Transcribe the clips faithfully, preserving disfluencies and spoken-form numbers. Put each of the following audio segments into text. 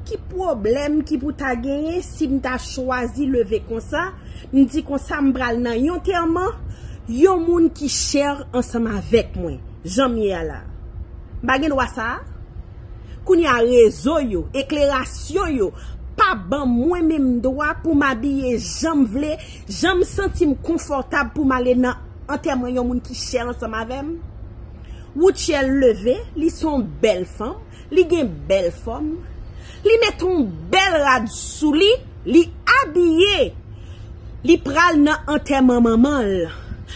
Ki pwoblèm ki pou ta genyen si m ta chwazi leve konsa, m di konsa m pral nan yon antèman yon moun ki chè ansanm avèk mwen, jan m ye a la? M pa gen dwa sa a? Kounye a rezo yo, eklerasyon yo, pa ban mwen menm dwa pou m abiye jan m vle, jan m santi m konfòtab pou m ale nan antèman yon moun ki chè ansanm avè m? Woutchèl leve, li se yon bèl fanm, li gen bèl fòm, li met yon bèl rad sou li, li abiye, li pral nan antèman manman l.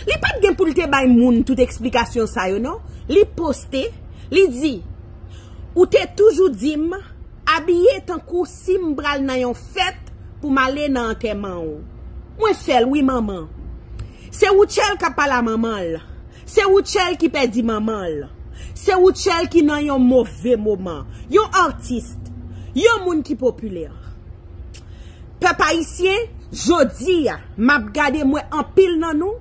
Li pa t gen pou l te bay moun tout eksplikasyon sa yo non. Li poste, li di, ou te toujou di m abiye tankou si m pral nan yon fèt pou m ale nan antèman w. Mwen fè l wi manman. Se Woutchèl k ap pale a manman l. Se Woutchèl ki pèdi manman l. Se Woutchèl ki nan yon move moman. Yon atis. Yon moun ki popilè. Pèp ayisyen, jodi a, m ap gade m wè anpil nan nou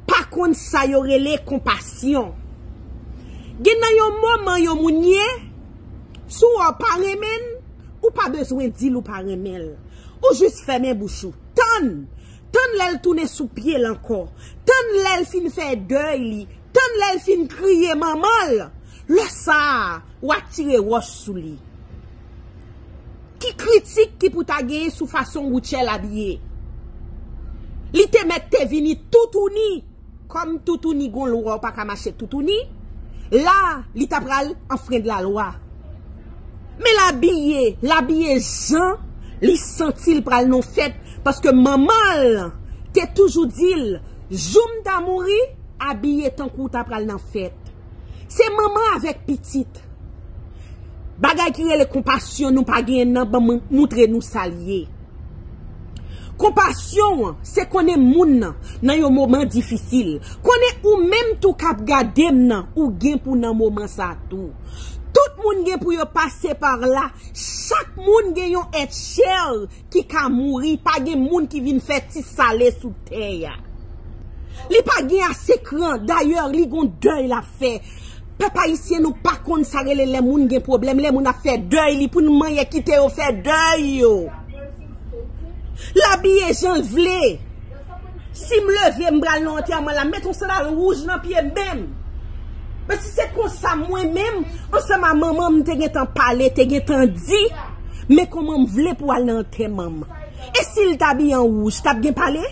pa konn sa yo rele konpasyon. Gen nan yon moman yon moun ye, si w wè w pa renmen l, ou pa bezwen di l ou pa renmen l. Ou jis fèmen bouch ou. Tann. Tann lè l tounen sou pye l ankò. Tann lè l fin fè dèy li. Tann lè l fin kriye manman l. Lè sa a, w a tire wòch sou li. Ki kritik ki pou ta genyen sou fason Woutchèl abiye? Li te mèt te vini toutouni. Kòm toutouni gon lwa w pa ka mache toutouni, la, li ta pral anfrenn lalwa. Men l abiye, l abiye jan li santi l pral nan fèt, paske manman l te toujou di l, jou m ta mouri, abiye tankou w ta pral nan fèt. Se manman avèk pitit. Bagay ki rele konpasyon nou pa genyen nan, ban mwen moutre nou sa l ye. Konpasyon an, se konnen moun nan nan yon moman difisil. Konnen ou menm tou k ap gade m nan, ou gen pou nan moman sa tou. Tout moun gen pou yo pase pa la. Chak moun gen yon èt chè ki ka mouri, pa gen moun ki vin fè ti sale sou tè a. Li pa gen ase kran, dayè li gon dèy l ap fè. Pèp ayisyen nou pa konn sa rele lè moun gen pwoblèm, lè moun ap fè dèy li pou n manyen kite yo fè dèy yo. L abiye jan l vle. Si m leve m pral nan antèman la, m met yon sandal wouj nan pye m menm. Men si se konsa mwen menm, ansanm a manman m te gentan pale, te gentan di, men kòman m vle pou al nan antèman m. E si l t abiye an wouj, t ap gen pale?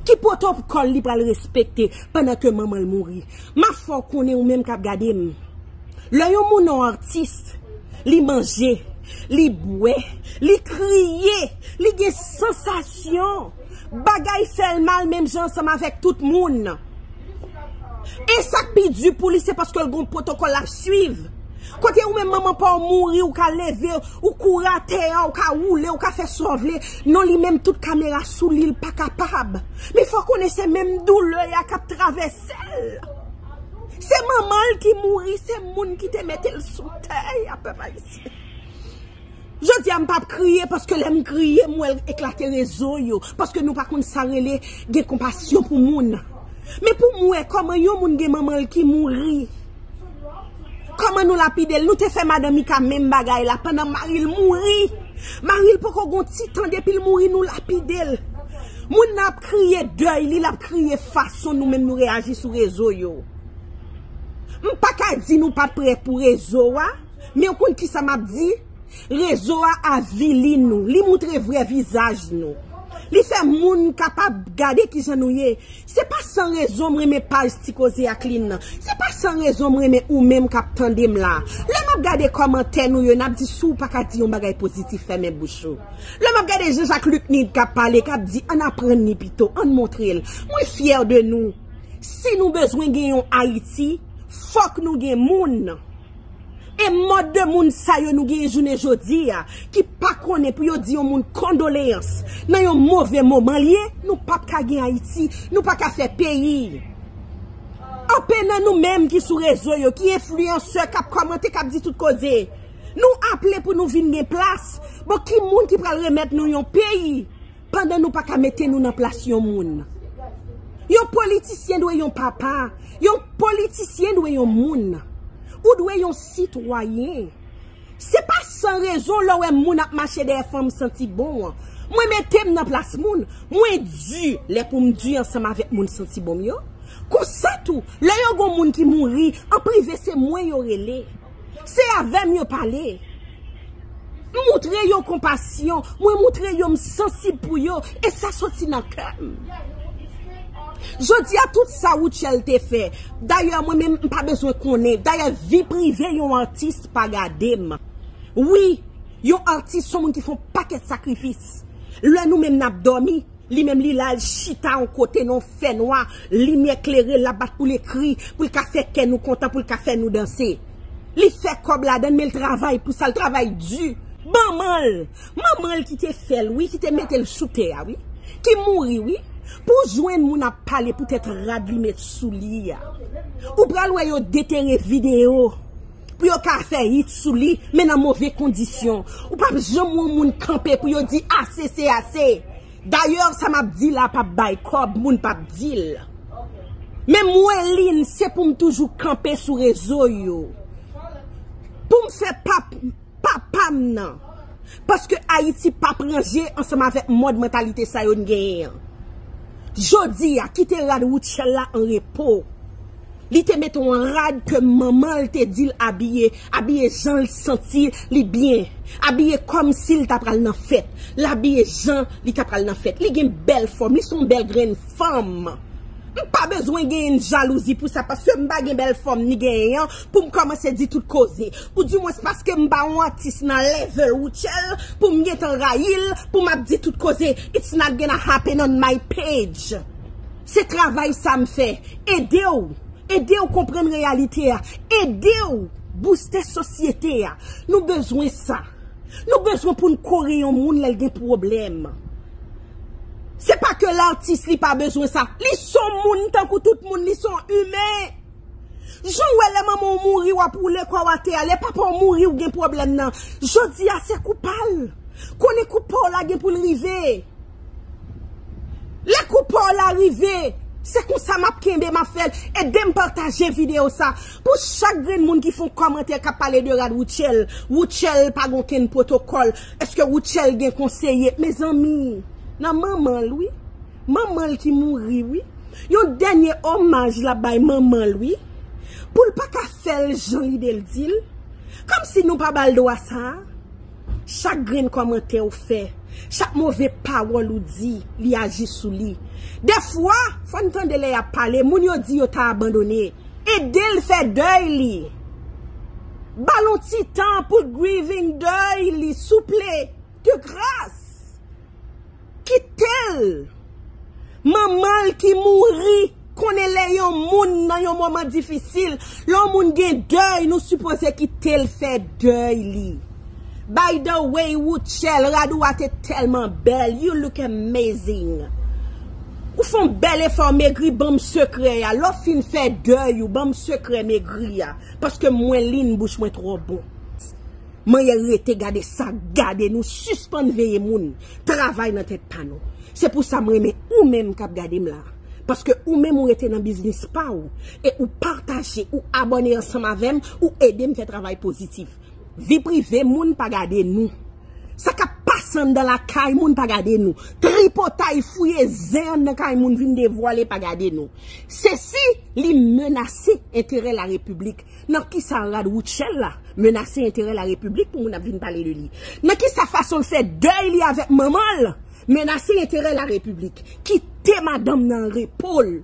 Ki pwotokòl li pral respekte pandan ke manman l mouri? M ap fè w konnen ou menm k ap gade m. Lè yon moun yon atis, li manje, li bwè, li kriye, li gen sansasyon. Bagay fè l mal menm jan ansanm avèk tout moun. E sa k pi di pou li, se paske l gon pwotokòl l ap swiv. Kote ou menm manman pa w mouri, ou ka leve, ou kouri atè a, ou ka woule, ou ka fè sa w vle. Non, li menm tout kamera sou li, l pa kapab. Men fò w konnen se menm doulè a k ap travèse l. Se manman l ki mouri, se moun ki te mete l sou tè a, pèp ayisyen. Jodi a m p ap kriye, paske lè m kriye, m wè l eklate rezo yo, paske nou pa konn sa rele gen konpasyon pou moun. Men pou m wè kòman yon moun gen manman l ki mouri. Kòman nou lapide l? Nou te fè madan Mika menm bagay la pandan mari l mouri. Mari l poko gon ti tan depi l mouri, nou lapide l. Moun nan ap kriye dèy li, l ap kriye fason nou menm nou reyaji sou rezo yo. M pa ka di nou pa prè pou rezo a, men ou konn kisa m ap di? Rezo a avili nou, li moutre vrè vizaj nou. Li fè moun kapab gade kijan nou ye. Se pa san rezon m renmen paj Ti Koze ak Lin nan. Se pa san rezon m renmen ou menm k ap tande m la. Lè m ap gade kòmantè nou yo, n ap di si w pa ka di yon bagay pozitif, fèmen bouch ou. Lè m ap gade Jean Jacques Luc Nid k ap pale, k ap di ann aprann li pito, ann montre l. Mwen fyè de nou. Si nou bezwen gen yon Ayiti, fòk nou gen moun. E mòd de moun sa yo nou genyen jounen jodi a, ki pa konnen pou yo di yon moun kondoleyans nan yon move moman l ye, nou p ap ka gen Ayiti, nou pa ka fè peyi. Anpe nan nou menm ki sou rezo yo, ki enfliyansè, k ap kòmante, k ap di tout koze. Nou aple pou nou vin gen plas. Bon, ki moun ki pral remèt nou yon peyi? Pandan nou pa ka mete nou nan plas yon moun. Yon politisyen dwe yon papa. Yon politisyen dwe yon moun. Ou dwe yon sitwayen. Se pa San rezon, lè w wè moun ap mache dèyè fanm santi bon an. Mwen mete m nan plas moun. Mwen di lè pou m di ansanm avèk moun santi bon m yo. Konsa tou, lè yo gon moun ki mouri, an prive se mwen yo rele. Se avè m yo pale. M moutre yo konpasyon, mwen moutre yo m sansib pou yo, e sa soti nan kè m. Jodi a, tout sa Rutshelle te fè, dayè, mwen menm, m pa bezwen konnen. Dayè, vi prive yon atis pa gade m. Wi, yon atis se yon moun ki fè yon pakèt sakrifis. Lè nou menm n ap dòmi, li menm li la, l chita yon kote nan yon fènwa, limyè klere, l ap bat pou l ekri, pou l ka fè kè nou kontan, pou l ka fè nou danse. Li fè kòb ladan l, men l travay pou sa, l travay di. Manman l, manman l ki te fè l, wi, ki te mete l sou tè a, wi, ki mouri, wi. Pou w jwenn moun ap pale poutèt rad li met sou li a, ou pral wè yo detere videyo pou yo ka fè hit sou li, men nan move kondisyon. Ou p ap janm wè yon moun kanpe pou yo di ase se ase. Dayè, sa m ap di la p ap bay kòb, moun p ap di l. Men mwen, Lynn, se pou m toujou kanpe sou rezo yo. Pou m fè pap, papa m nan. Paske Ayiti p ap ranje ansanm avèk mòd mantalite sa yo n genyen an. Jodi a, kite rad Rutshelle la an repo. Li te mete yon rad ke manman l te di l abiye, abiye jan l santi li byen, abiye kòmsi l ta pral nan fèt, l abiye jan li ta pral nan fèt. Li gen bèl fòm, li se yon bèl grenn fanm. M pa bezwen genyen jalouzi pou sa, paske m pa gen bèl fòm ni genyen an pou m kòmanse di tout koze. Ou dimwens paske m pa yon atis nan level Rutshelle, pou m gentan rayi l, pou m ap di tout koze. It's not gonna happen on my page. Se travay sa m fè. Ede w. Ede w konprann reyalite a. Ede w booste sosyete a. Nou bezwen sa. Nou bezwen pou n kore yon moun lè l gen pwoblèm. Se pa ke latis li pa bezwen sa. Li se yon moun tankou tout moun, li se yon imen. Jan w wè lè manman w mouri, w ap woule kò w atè a, lè papa w mouri, w gen pwoblèm nan. Jodi a, se kou pa l. Konnen kou pa w la gen pou l rive. Lè kou pa w la rive, se konsa m ap kenbe, m ap fè l. Ede m pataje videyo sa. Pou chak grenn moun ki fè yon kòmantè k ap pale de rad Rutshelle, Rutshelle pa gen okenn pwotokòl. Èske Rutshelle gen konseye? Mezanmi, nan manman l, wi. Manman l ki mouri, wi. Yon dènye omaj l ap bay manman l, wi. Pou l pa ka fè l jan lide l di l. Kòmsi nou pa ba l dwa sa a. Chak grenn kòmantè ou fè, chak move pawòl ou di, li aji sou li. Dèfwa, fò n tande lè y ap pale, moun yo di yo ta abandone. Ede l fè dèy li. Ba l yon ti tan pou l grieving dèy li, souple, de gras. Kite l. Manman l ki mouri konnen lè yon moun nan yon moman difisil, lè yon moun gen dèy, nou sipoze kite l fè dèy li. By the way, Rutshelle, rad ou a te tèlman bèl, you look amazing. Ou fè yon bèl efò, megri, ban m sekrè a. Lè w fin fè dèy ou, ban m sekrè megri a. Paske mwen, Lynn, bouch mwen twò bon. Manyè rete gade sa, gade nou, sispann veye moun, travay nan tèt pa nou. Se pou sa m renmen ou menm k ap gade m la. Paske ou menm ou rete nan biznis pa w, e ou pataje, ou abòne ansanm avè m, ou ede m fè travay pozitif. Vi prive moun pa gade nou. Sa k ap pase anndan lakay moun pa gade nou. Tripotay, fouye zen anndan kay moun vin devwale pa gade nou. Sesi, li menase enterè larepiblik. Nan kisa rad Rutshelle la menase enterè larepiblik pou moun ap vin pale de li? Nan kisa fason l fè dèy li avèk manman l menase enterè larepiblik? Kite madanm nan repo l.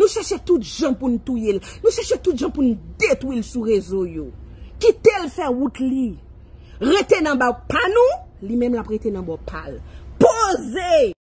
Nou chèche tout jan pou n touye l. Nou chèche tout jan pou n detwi l sou rezo yo. Kite l fè wout li. Rete nan bò pa nou, li menm l ap rete nan bò pa l. Poze!